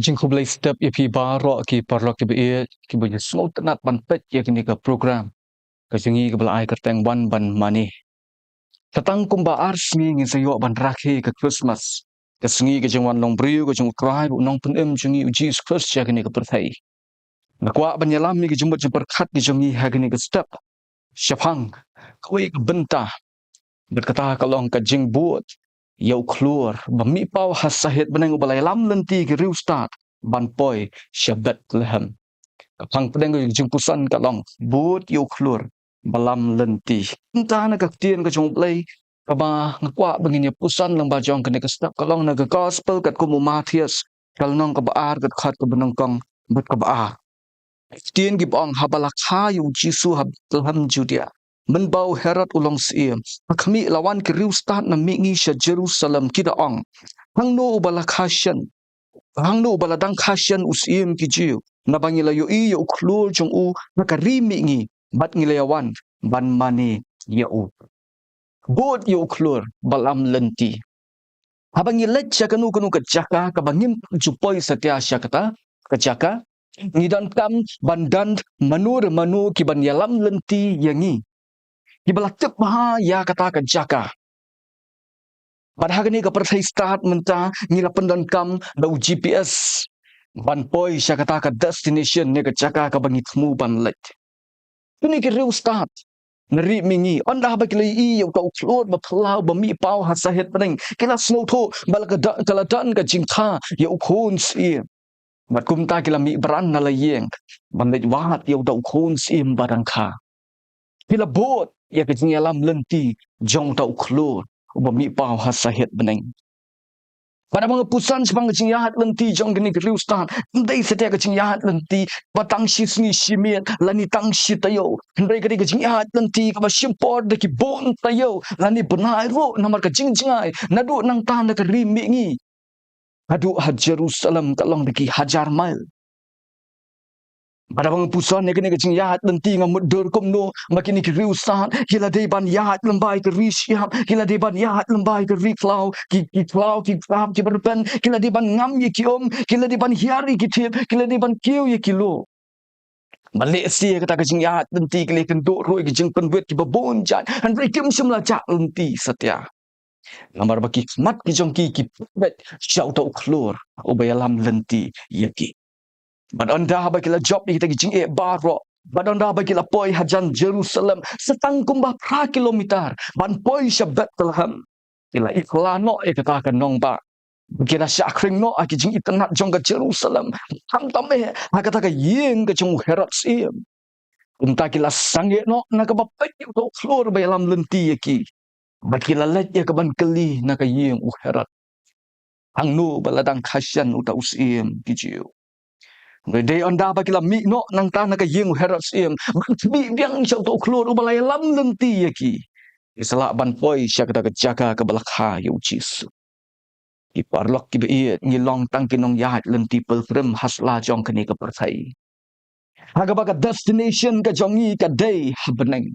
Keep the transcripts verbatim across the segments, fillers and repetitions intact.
Jingkhublei step ïa phi baroh ki paralok kiba ïeit, kiba ju sngewtynnat ban peit ïa kane ka program ka jong ngi kaba la ai kyrteng Wan Ban Mane. Tang kumba ar sngi ngin sa ïoh ban rakhe ïa ka Christmas, ka sngi ka jingwan long briew ka jong U Trai bad U Nongpynim jong ngi U Jisu Khrist sha kane ka pyrthei. Nga kwah ban ïalam ïa ka jingmut jingpyrkhat ka jong ngi ha kane ka step shaphang kawei ka bynta, bad kata ka long ka jingbud ïa u khlur ba mih paw ha sahit bneng uba la ïalam lynti ïa ki riewstad ban poi sha Bethlehem. Ka phang pdeng ka jingpuson ka long bud ïa u khlur ba lam lynti. Kumta na ka ktien ka jong U Blei kaba nga kwah ba ngin ïa puson lyngba jong kane ka step ka long na ka Gospel katkum u Mathaios, ka lynnong kaba ar, ka dkhot kaba nyngkong bad kaba ar. Ktien ki ba ong, haba la kha ïa u Jisu ha Bethlehem Judia, mynba u Herod u long syiem, ha khmih la wan ki riewstad na mihngi sha Jerusalem, ki da ong, hangno uba la kha shen, hangno uba la dang kha shen u syiem ki Jiw? Naba ngi la ïohi ïa u khlur jong u ha ka ri mihngi, bad ngi la ïa wan ban mane ïa u. Bud ïa u khlur ba lam lynti. Haba ngi leit sha kano kano ka jaka kaba ngim ju poi satia sha kata ka jaka, ngi donkam ban don mano re mano ki ban ïalam lynti ïa ngi, kiba la tip bha ïa kata ka jaka. Bad ha kane ka pyrthei stad mynta ngi la pyndonkam da u G P S ban poi sha kata ka destination ne ka jaka kaba ngi thmu ban leit. Kine ki riewstad na ri mihngi, ynda ba ki la ïohi ïa uta u khlur ba phyllaw ba mih paw ha sahit bneng, ki la sngewthuh ba la ka da-, ka la don ka jingkha ïa u khun syiem. Bad kumta ki la mih bran na la ïing ban leit wad ïa uta u khun syiem ba dang kha. Ki la bud ïa ka jingïalam lynti jong uta u khlur uba mih paw ha sahit bneng. Bad haba nga puson shaphang ka jingïaid lynti jong kine ki riewstad, kam dei satia ka jingïaid lynti ba tang shi sngi shi miet lane tang shi taïew. Hynrei ka dei ka jingïaid lynti kaba shim por da ki bun taïew lane bnai ruh, namar ka jingjngai naduh nangta na ka ri mihngi haduh ha Jerusalem ka long da ki hajar mail. Bad haba nga puson ïa kane ka jingïaid lynti nga mutdur kumno ba kine ki riewstad ki la dei ban ïaid lyngba ïa ka ri shyiap, ki la dei ban ïaid lyngba ïa ka ri khlaw, ki, ki khlaw ki khlap kiba rben, ki la dei ban ngam ïa ki um, ki la dei ban hiar ïa ki thiep, ki la dei ban kiew ïa ki luh. Ba lehse ïa kata ka jingïaid lynti ki la ïakynduh ruh ïa ki jingpynwit kiba bun jait, hynrei kim shym la jah lynti satia. Namar ba ki khmat ki jong ki ki peit sha uta u khlur uba ïalam lynti ïa ki. Bad ynda ba ki la jop ïa kita ki jingeh baroh, bad ynda ba ki la poi hajan Jerusalem sa tang kumba phra kilometer ban poi sha Bethlehem, ki la ikla noh ïa kata ka nongbah. Ki la shah khring noh ha ki jingitynnat jong ka Jerusalem, khamtam eh ha kata ka ïing ka jong u Herod syiem. Kumta ki la sangeh noh na kaba peit ïa uta u khlur ba ïalam lynti ïa ki. Bad ki la leit ïa ka ban kylli na ka ïing u Herod, hangno ba la dang kha shen uta u syiem ki Jiw. Hynrei dei ynda ba ki la mih noh nangta na ka ïing u Herod syiem ban khmih biang sha uta u khlur uba la ïalam lynti ïa ki, ki sa lah ban poi sha kata ka jaka kaba la kha ïa u Jisu. Ki paralok kiba ïeit, ngi long tang ki nongïaid lynti pilgrim ha sla jong kane ka pyrthei, ha kaba ka destination ka jong ngi ka dei ha bneng.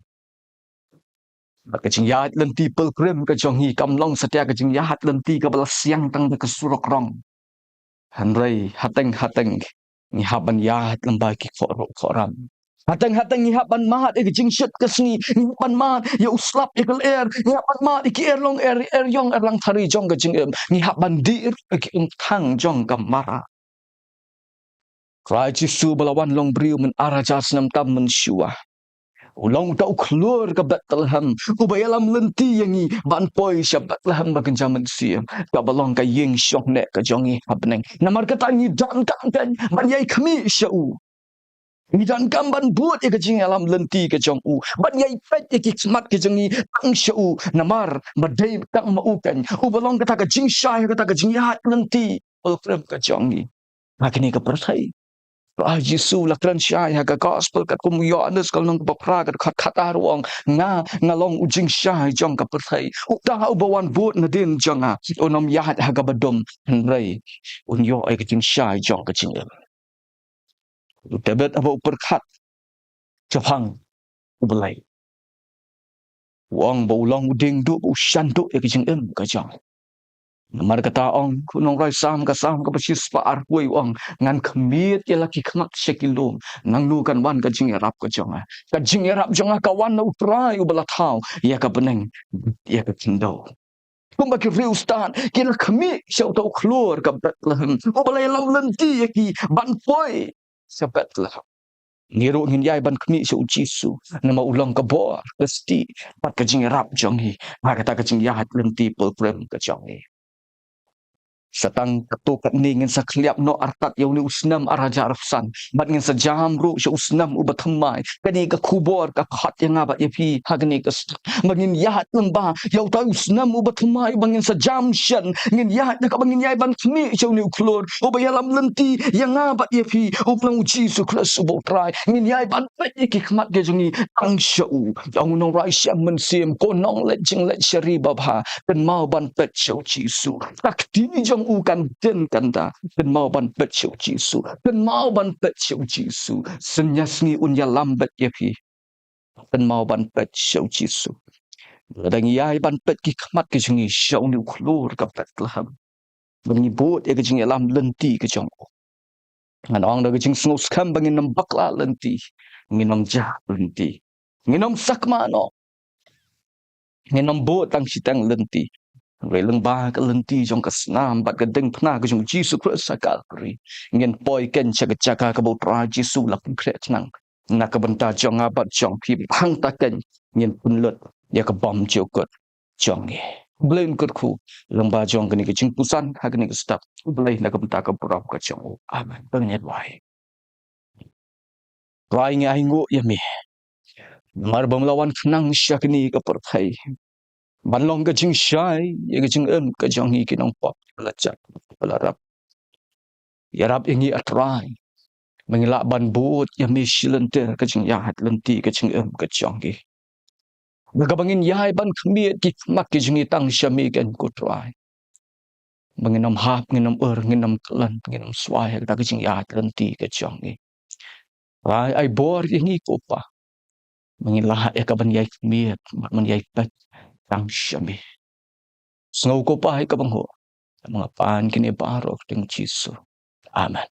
Bad ka jingïaid lynti pilgrim ka jong ngi kam long satia ka jingïaid lynti kaba la siang tang da ka surok rong. Hynrei hateng hateng ngi hap ban ïaid lyngba ki khohruh khohram. Hateng hateng ngi hap ban mad ïa ka jingshit ka sngi, ngi hap ban mad ïa u slap ïa ka lyer, ngi hap ban mad ïa ki er long er, er ïong er langthari jong ka jingim, ngi hap ban dih ruh ïa ki umthang jong ka mara. Trai Jisu ba la wan long briew myn ar hajar snem tam mynshuwa, u long uta u khlur ka Bethlehem uba ïalam lynti ïa ngi ban poi sha Bethlehem ba kynja mynsiem, kaba long ka ïing shong neh ka jong ngi ha bneng. Namar kata ngi donkam ban ïai khmih sha u. Ngi donkam ban bud ïa ka jingïalam lynti ka jong u, ban ïai peit ïa ki khmat ka jong ngi tang sha u. Namar ba dei tang ma u keiñ uba long kata ka jingshai, kata ka jingïaid lynti pilgrim ka jong ngi. Ha kane ka pyrthei, Trai Jisu la kren shai ha ka Gospel katkum u Ïoannis ka lynnong kaba phra ka dkhot khatar, u ong, nga, nga long u jingshai jong ka pyrthei. Uta uba wan bud nadien jong nga un ym ïaid ha kaba dum, hynrei un ïoh ïa ka jingshai jong ka jingim. U David haba u pyrkhat shaphang U Blei, u ong ba u long u dieng duh, u shan duh ïa ka jingim ka jong. Namar kata ong u nongrwai Salm, ka Salm kaba shispah arphew u ong, ngan khmied ïa la ki khmat sha ki lum, nangno kan wan ka jingïarap ka jong nga? Ka jingïarap jong nga ka wan na U Trai uba la thaw ïa ka bneng, ïa ka khyndew. Kumba ki riewstad ki la khmih sha uta u khlur ka Bethlehem, uba la ïalam lynti ïa ki ban poi sha Bethlehem, ngi ruh ngin ïai ban khmih sha U Jisu, namar u long ka bor, ka stieh bad ka jingïarap jong ngi ha kata ka jingïaid lynti pilgrim ka jong ngi. Sa tang katto katne ngin sa khlieh noh artat ïa une u snem ar hajar arphew san, bad ngin sa jam ruh sha u snem uba thymmai. Kane ka khubor ka khot ïa nga bad ïa phi ha kane ka snem ba ngin ïaid lyngba ïa uta u snem uba thymmai, ba ngin sa jam shen, ngin ïaid da kaba ngin ïai ban khmih sha une u khlur uba ïalam lynti ïa nga bad ïa phi, uba long U Jisu Khrist uba U Trai. Ngin ïai ban peit ïa ki khmat ki jong ngi tang sha u. Ong u nongrwai Salm mynsiem, ko nongleit jingleit sha ri babha, kynmaw ban peit sha U Jisu. Ka kti jong u kan dien kan da, kynmaw ban peit sha U Jisu. Kynmaw ban peit sha U Jisu. Synñia sngi un ïalam beit ïa phi. Kynmaw ban peit sha U Jisu. Lada ngi ïai ban peit ki khmat ki jong ngi sha une u khlur ka Bethlehem, ba ngi bud ïa ka jingïalam lynti ka jong u, ngan ong da ka jingsngewskhem ba ngin ym bakla lynti, ngin ym jah lynti, ngin ym sakma noh, ngin ym bud tang shiteng lynti. Hynrei lyngba ka lynti jong ka snam bad ka diengphna ka jong U Jisu Khrist ha Kalbari, ngin poi keiñ sha ka jaka kaba U Trai Jisu u la pynkhreh khnang na ka bynta jong nga bad jong phi. Hangta keiñ ngin pynlut ïa ka bymjukut jong ngi. Blei un kyrkhu lyngba jong kane ka jingpuson ha kane ka step. Blei na ka bynta ka burom ka jong u. Amen. Ba ngin ïa duwai. Trai, ngi ainguh ïa me namar ba me la wan khnang sha kane ka pyrthei ban long ka jingshai ïa ka jingim ka jong ngi ki nongpop ba la jot, ba la rep. Ïarap ïa ngi, A Trai, ba ngin lah ban bud ïa me shi lynter ka jingïaid lynti ka jingim ka jong ngi. Ba kaba ngin ïai ban khmied ki khmat ki jong ngi tang sha me keiñ, ko Trai, ba ngin ym hap, ngin ym ur, ngin ym khlaiñ, ngin ym swai ha kata ka jingïaid lynti ka jong ngi. Trai, ai bor ïa ngi, ko Pa, ba ngin lah ïa ka ban ïai khmied, ban ïai peit tang sha me. Sngew, ko Pa, ïa ka bynta, ba nga pan kine baroh ha kyrteng Jisu. Amen.